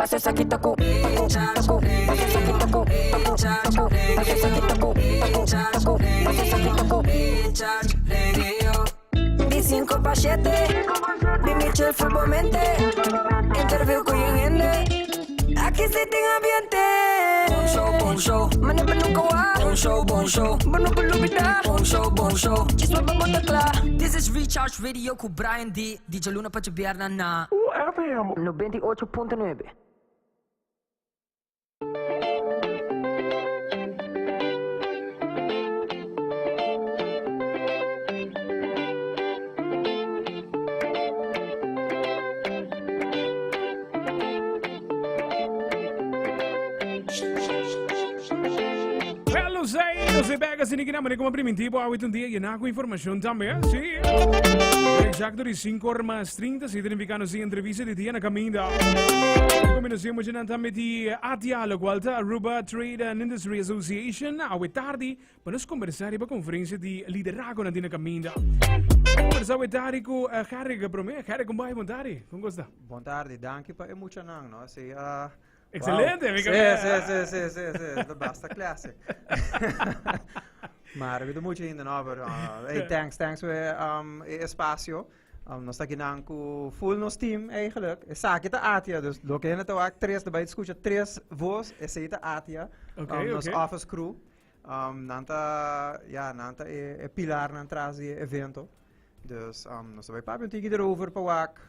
Pasa esaki ta ku, ta ku, ta ku. Pasa esaki ta ku, ta ku, ta ku. Pasa esaki ta ku, ta ku, ta ku. Pasa esaki ta ku. Di 5 pa 7, di Michel Fulbomente. Interview ku yen hende. Aki si tin ambiente. Bon show, bon show. Mane pa nunca wak. Bon show, bon show. Bo no por lubida. Bon show, bon show. Chisme pa bo ta kla. This is Recharge Radio ku Brian D. Di djaluna pa djabierna na. UFM 98.9. Well, no sei, no sei bega sin que na como primitivo awe un dia llena com informação também, sí. Exacto de 5 horas mais 30, se identificando si entrevista de dia na caminho. Combinação muito também de ATIA, lo qual ta Aruba Trade and Industry Association, awe tarde, Pa nos kombersá riba konferensia di liderago na Dina Kaminda. Kombersá we tardi ku uh, Gerrit promé. Gerrit, kon bai? Bon tardi. Kon gosta? Bon tardi. Danki pa e muchanan, no? Si, uh, Excelente, wow. mi Sí, sí, sí, sí, sí, sí. De basta classic. Maar we doen mucho ainda, no? Pero, hey, thanks, thanks voor e espacio. Nos ta kinan ku full nos team eigenlijk. Esaki ta Atia, dus loke hende ta wak tres, ta bai skucha tres voz, esei ta Atia. Nos office crew. Nan ta, ja, nan ta e, e pilarnan tras di e evento. Dus nos ta bai papia un tiki erover pa wak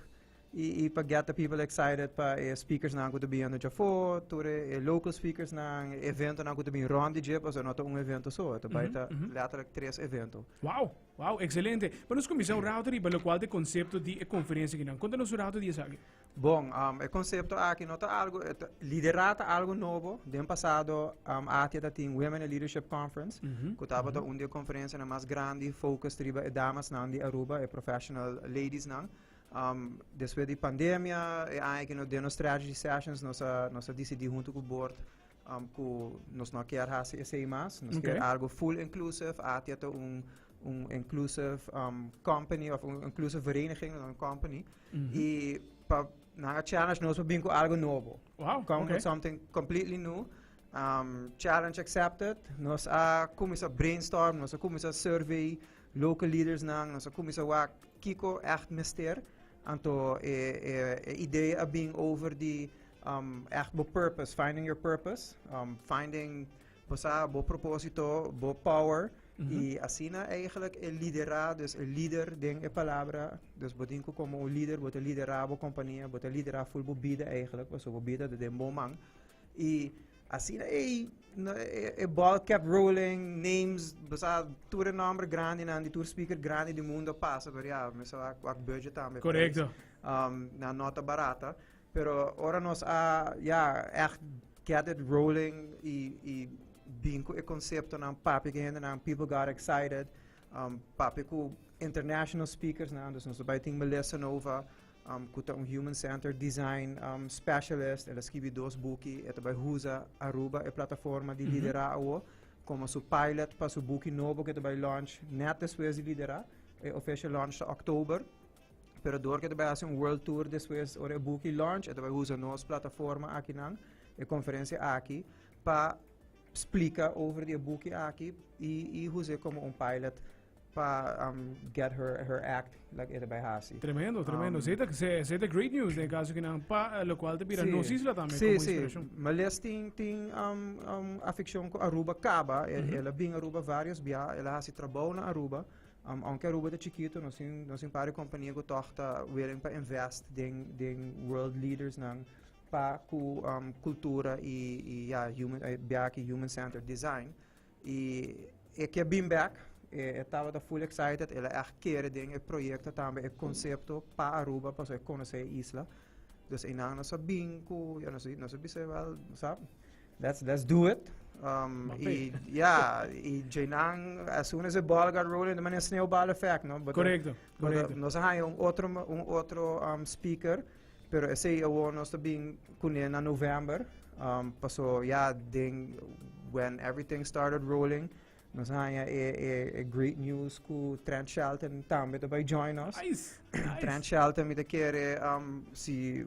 i, i pa get the people excited pa e speakersnan ku ta bini djafó, tur e, e local speakersnan, e eventonan ku ta bini rond di dje, pasobra no ta un evento so, e ta bai ta letterlijk tres evento. Wow, wow, excelente. Pa nos kuminsá un rato riba lokual ta e konsepto di e konferensia akinan. Konta nos un rato di esaki. Bon, e konsepto aki no ta algu, e ta, liderá ta algu nobo. Den pasado ATIA ta tin Women in Leadership Conference, ku tabata un di e konferensianan mas grandi focused riba e damasnan di Aruba, e professional ladiesnan. Despues di pandemia, e aña aki no den nos strategy sessions nos a nos a disidí huntu ku board ku nos no kier hasi esei mas. Nos kier algu full inclusive. ATIA ta un un inclusive company of un inclusive vereniging, no un company. Y pa nan a challenge nos pa bin cu algo nobo. Come with something completely new. Challenge accepted. Nos a cuminsa brainstorm, nos a cuminsa survey local leaders nan, nos a cuminsa wak kico echt mester. Anto e, e, e idee a bin over di echt bo purpose, finding your purpose, finding bo sa bo propósito, bo power. I asina eigenlijk e liderá, dus e lider den e palabra, dus bo tin ku komo un lider, bo ta liderá bo kompania, bo ta liderá ful bo bida eigenlijk, pasobra bo bida ta den bo man. I asina ei e ball kept rolling, names, bo sa tur e nòmber grandinan di tur speaker grandi di mundo a pasa, pero ya, mi sa wak budget tambe. Nan no ta barata, Pero ora nos a, ya, echt get it rolling y, y bin cu e conceptonan, papia cu hendenan, people got excited, papia cu international speakersnan, dus nos ta bay tin Melissa Nova, cu ta un human centered design specialist, el a skibi dos buki, e ta bay usa Aruba, e plataforma di Lidera awo, como su pilot pa su buki nobo cu e ta bay launch net despues di Lidera, e official launch ta October. Pero door ku e ta bai hasi un world tour despues ora e buki launch, e ta bai usa nos plataforma akinan, e konferensia aki, pa splika over di e buki aki i i us'é komo un pilot pa get her her act like e ta bai hasi. Tremendo, tremendo. Esei ta esei ta great news den e kaso kinan pa lokual ta bira nos isla tambe komo inspirashon. Sí, sí. Melis tin tin afikshon ku Aruba kaba. El a bin Aruba varios bia, el a hasi trabou na Aruba. Aunke Aruba ta chikito, nos tin nos tin par di kompania ku tòg ta willing pa invest den den world leadersnan pa ku kultura i i ya human biaha human centered design. I e ke bin bèk, e tabata full excited, el a ègt kere den e proyekto tambe e konsepto pa Aruba pasobra e konosé e isla. Dus einan nos a bin ku ya nos nos a bisa wèl sa Let's let's do it. Y ja, y djeinan, as soon as the ball got rolling, de manera sneeuwbal effect, no? But, But, nos a haña un otro, un otro speaker, pero esei awor nos ta bin kuné na november. Paso, ja, den, when everything started rolling, nos a haña e, e, e great news ku Trent Shelton tambe ta bai join us. Nice, nice. Trent Shelton, mi ta kere, si...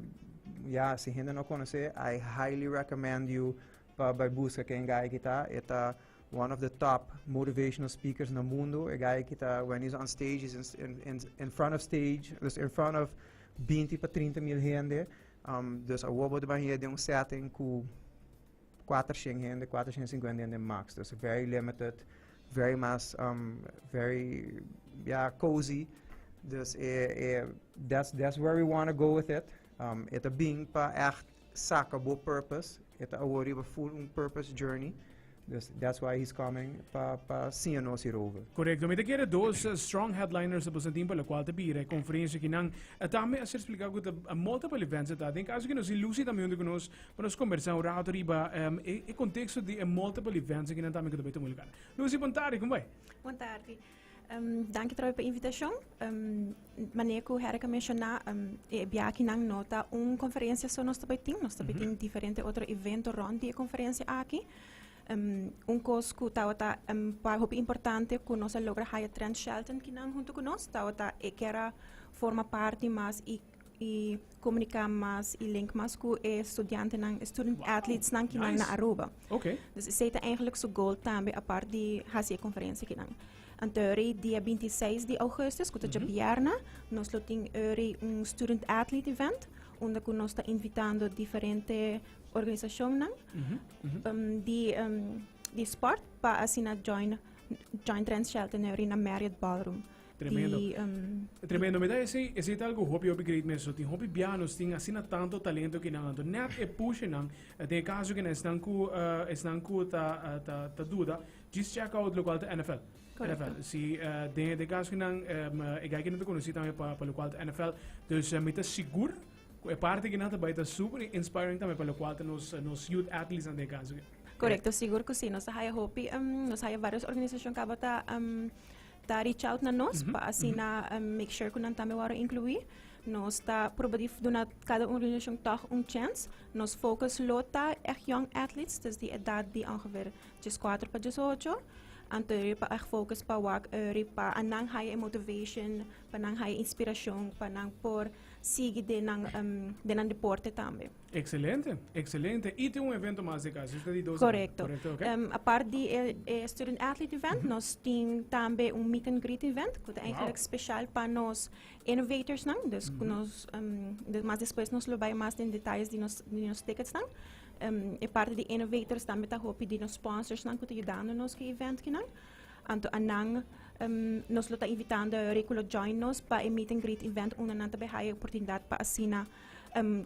Ja, si hende no conoce, I highly recommend you pa bay busca ken guy aki ta. E ta one of the top motivational speakers na mundo. E guy aki ta, when he's on stage, he's in front of stage, dus in front of 20 pa 30 mil hende. Dus awor bo ta bay haya den un setting cu 400 hende, 450 hende max. Dus very limited, very mas, very, yeah, cozy. Dus that's where we want to go with it. E ta bin pa echt saca bo purpose. E ta awor riba full un purpose journey. Dus that's why he's coming pa siña nos hierover. Correcto. Mi ta kere dos strong headliners pa boso tin pa locual ta bira e conferencia kinan. Tambe a ser explica cu ta multiple events ta. Den caso cu nos tin Lucy tambe hunto cu nos pa nos conversa un rato riba e contexto di e multiple events kinan tambe cu ta bay tuma lugar. Lucy, bon tardi, con bay? Bon tardi. Danki trobe pa invitacion. Manera cu Herrick a menciona, e biakinan no ta un conferencia so nos ta bay tin, nos ta bay tin diferente otro evento rond di e conferencia aki. Un cos cu tabata pa hopi importante cu nos a logra haya Trent Shelton kinan hunto cu nos, tabata e kier a forma parti mas y comunica mas y link mas cu e studiantenan, e student athletesnan kinan na Aruba. Dus esey ta eigenlijk su goal tambe apart di haci e conferencia kinan. Anto eri dia 26 di augustus, cu ta djabièrnè, nos lo tin eri un student athlete event, unda cu nos ta invitando diferente organisacionnan di sport pa asina join Trent Shelton eri na Marriott Ballroom. Tremendo. Tremendo. Mi ta esey ta algo hopi hopi great mes. So tin hopi bia nos tin asina tanto talento kinan. Anto net e pushenan, den e caso kinan esnan cu esnan cu ta ta duda, just check out locual ta NFL. Correcto. NFL. Si den e caso kinan e guy kinan ta conoci tambe pa locual ta NFL. Dus mi ta sigur cu e parti kinan ta bay ta super inspiring tambe pa locual ta nos youth athletes nan den e caso. Correcto, sigur cu si. Nos ta haya hopi, nos haya varios organisacion caba ta ta reach out na nos pa asina make sure ku nan tambe wòrdu inkluí. Nos ta proba di duna kada un organisashon tòg un chèns. Nos focus lo ta ègt young athletes, dus di edat di ongeveer 14 pa 18. Anto pa ègt focus pa wak eri pa nan haya e motivation, pa nan haya inspirashon, pa nan por sigui den nan den nan deporte tambe. Excelente, excelente. Y tin un evento mas de cas, esta di dos. Correcto. Correcto, okay. Apart di e Student Athlete Event, nos tin tambe un meet and greet event, cu ta eigenlijk special pa nos innovators nan. Dus cu nos, mas despues nos lo bay mas den detalles di nos tickets nan. E parte di innovators tambe ta hopi di nos sponsors nan cu ta yudando nos cu e event kinan. Anto anan nos lo ta invitando cu lo join nos pa e meet and greet event unda nan ta bay haya oportunidad pa asina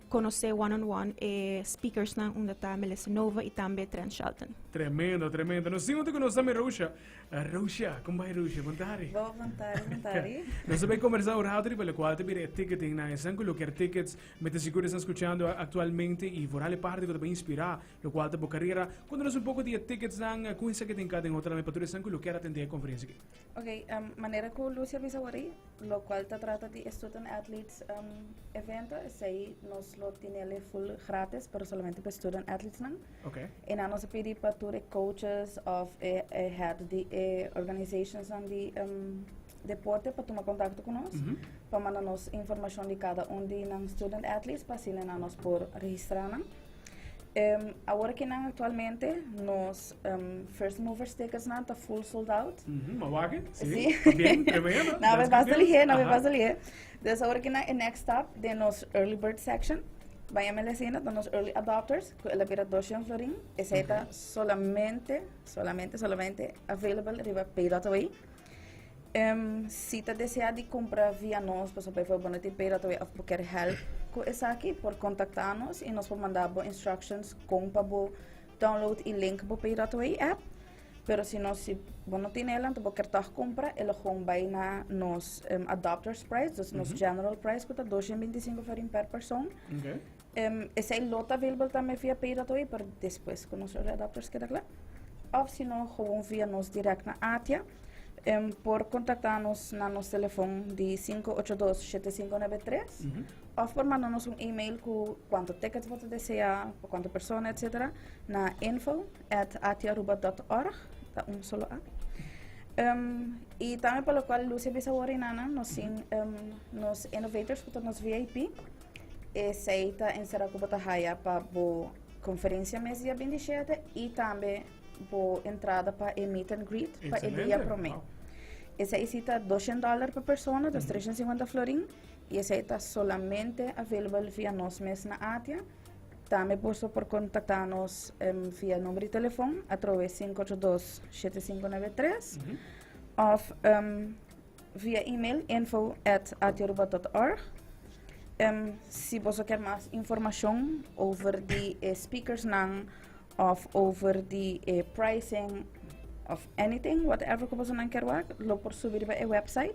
conoce one on one e speakers nan unda ta Melissa Nova y tambe Trent Shelton. Tremendo, tremendo. Nos tin cu nos tambe Rosha. Rosha, con bay, Rosha? Bon tardi. Bon tardi, bon tardi. Nos bay conversa un rato riba locual ta bira e ticketing na esnan cu lo kier tickets. Mi ta sigur están escuchando actualmente y vooral e parte cu ta bay inspira locual ta bo carrera. Conta nos un poco di e tickets nan, con esaki tin cada en otra pa tur esnan cu lo kier atende e conferencia aki. Ok, manera cu Lucia a bisa awor, locual ta trata di student athletes evento, esey nos lo tinele full gratis, pero solamente pa student athletes nan. Y nan nos a pidi pa tur e coaches of e head di e organizations nan di deporte pa tuma contacto cu nos, pa manda nos informacion di cada un di nan student athletes, pa asina nan nos por registra nan. Awor aki nan actualmente nos first movers tickets nan ta full sold out. Maar wak, Si. Si. Bien, tremendo. Nou, we That's basta good lihe, news. nou we basta lihe. Dus awor aki nan e next stop den nos early bird section. Bayan Melecina ta nos early adopters, cu el a bira 200 florin. Esey ta solamente, solamente, solamente available riba pay.away. Si ta desea di cumpra via nos, pasobra bijvoorbeeld bo no tin pay.away of bo kier help cu esaki, por contacta nos y nos por manda bo instructions con pa bo download y link bo pay.away app. Pero si no, si bo no tin el, anto bo kier toch cumpra, e lo gewoon bay na nos adopters price, dus nos general price cu ta 225 florin per persoon. Esey lo ta available tambe via pay.away, pero despues cu nos early adopters keda cla. Of si no, gewoon via nos direct na ATIA. Por contacta nos na nos telefon di 582-7593. Of por manda nos un email cu cuanto tickets bo ta desea, pa cuanto persona, etcétera, na info@atiaaruba.org. Ta un solo A. Y tambe pa locual Lucia bisa awor y nana, nos tin nos innovators cu ta nos VIP. Esey ta encera cu bo ta haya pa bo conferencia mes dia 27 y tambe bo entrada pa e meet and greet pa e dia prome. Wow. Esey si ta $200 pa persona, dus 350 florin. Y esey ta solamente available via nos mes na ATIA. Tambe boso por contacta nos via number di telefon atrobe 582-7593 of via email info@atiaruba.org. Si boso kier mas informacion over di e speakers nan of over di e pricing of anything, whatever cu boso nan kier wak, lo por subi riba e website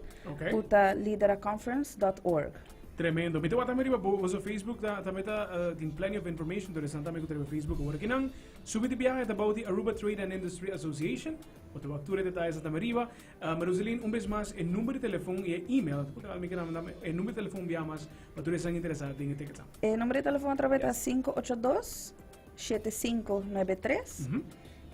cu ta lideraconference.org. Tremendo. Mi ta wak tambe riba boso Facebook, ta tambe ta tin plenty of information, entonces nan tambe cu ta riba Facebook awor aki nan. Subi di biaha ta bou di Aruba Trade and Industry Association. Bo ta wak tur e detalles tambe riba. Maruselin, un bes mas e number di telefon y e email, mi ke nan e number di telefon bia mas pa tur esnan interesa den e tickets. E number di telefon atraves ta 582 7593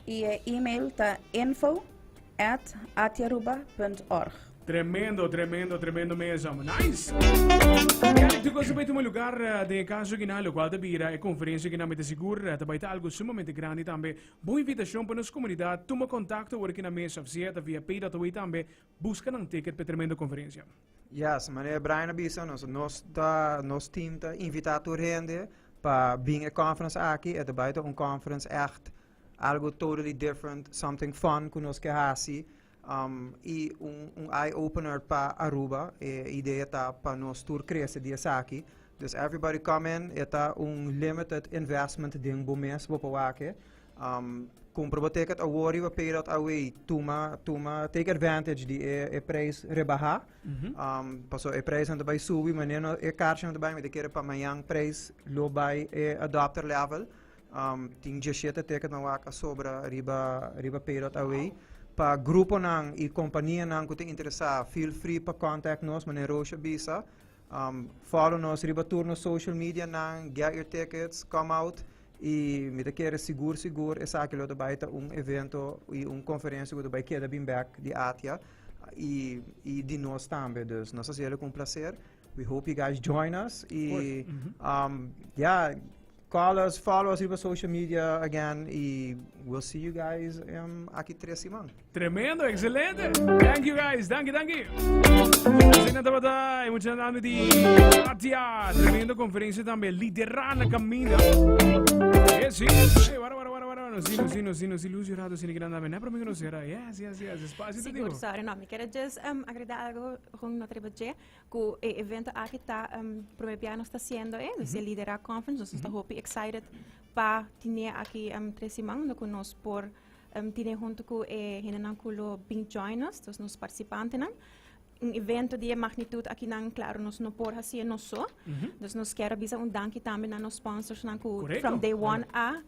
y e email ta info@atiaruba.org. Tremendo, tremendo, tremendo mes, amo. Nice! Kijk, tu cosa bai tuma lugar den e caso kina, lo cual ta bira e conferencia kina mete sigur ta bai ta algo sumamente grandi tambe. Bon invitacion pa nos comunidad, tuma contacto awor kina mes of sea ta via pay.away tambe, busca nan ticket pa e tremendo conferencia. Yes, manera Brian a bisa, nos, nos ta, nos team ta invita tur hende pa bin e conference aki. E ta bai ta un conference echt algo totally different, something fun ku nos ke hasi. I un eye opener pa Aruba. E idea ta pa nos tur crece di esaki. Dus everybody come in, e ta un limited investment den bo mes bo por wak. Cumpra bo ticket awor riba pay.awe, tuma, take advantage di e prijs rebaha. Paso e prijsnan ta bay subi, manera no e kaartjenan ta bay, mi ta kere pa mañan prijs lo bay e adopter level. Tin 17 ticket nan wak a sobra riba pay.awe. Pa gruponan y companianan cu ta interesa, feel free pa contact nos, manera Roosje a bisa. Follow nos riba tur nos social media nan, get your tickets, come out. Y mi ta kere sigur sigur esaki lo ta bay ta un evento y un conferencia cu ta bay keda bin bek di ATIA y di nos tambe. Dus nos ta haciendo cu un placer. We hope you guys join us. Y yeah, call us, follow us riba social media again y we'll see you guys aki 3 siman. Tremendo, excelente. Thank you guys, thank you, thank you. Asina tabata e muchanan di ATIA. Tremendo conferencia tambe, Lidera na Caminda. Sí. Hey, wara, wara, wara, wara. No, sí, no, sí, no, sí, no, sí, Lucio rato, sí, ni grande, no, pero me conocerá. Yes. Espacio te Sigur, digo. Sorry, no, mi kier just agrega algo con no riba dje, cu e evento aki ta prome bia nos ta haciendo e, dus e Lidera Conference, nos ta hopi excited pa tine aki 3 siman, unda cu nos por tine hunto cu e hendenan cu lo bin join us, dus nos participantenan. Un evento di e magnitud aki nan, claro, nos no por haci nos so. Dus nos kier bisa un danki tambe na nos sponsors nan cu from day one a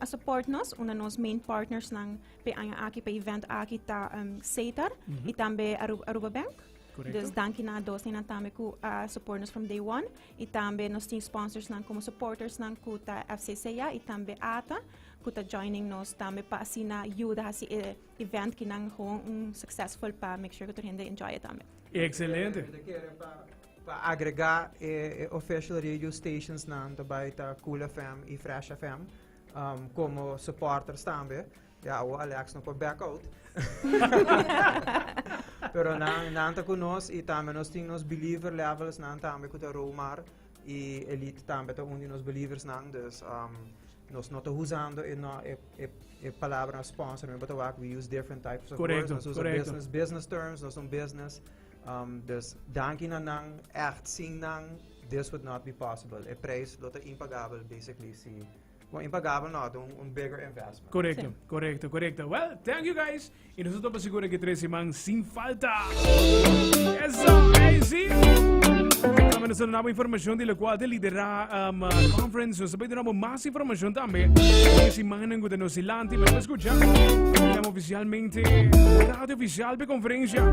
support nos. Una nos main partners nan pe aña aki, pe event aki ta Setar y tambe Aruba Bank. Dus danki na dos nan tambe cu a support nos from day one. Y tambe nos tin sponsors nan como supporters nan cu ta FCCA y tambe ATA cu ta joining nos tambe pa asina yuda hasi e event ki nan gewoon un successful pa make sure cu tur hende enjoy it tambe. Excelente. Mi ta kere pa agrega e official radio stations nan ta bay ta Cool FM y Fresh FM como supporters tambe. Ja, o Alex no por back out. Pero nan ta cu nos y tambe nos tin nos believer levels nan tambe cu ta Romar y Elite tambe ta un di nos believers nan. Dus nos no ta usando e, no, e palabra sponsor, but we use different types of words. Nos usa business terms, nos un business. Dus danki na nan, echt sin nan, this would not be possible. E prijs lo ta impagabel basically si. Well, impagabel no, un bigger investment. Correcto. Well, thank you guys. Y nos ta sigur cu 3 siman sin falta. Eso, hey, sí. Tambe nos tin informacion di locual di Lidera Conference. Nos tambe tin mas informacion tambe. E siman cu nos dilanti, pero scucha. Estamos oficialmente radio oficial di conferencia.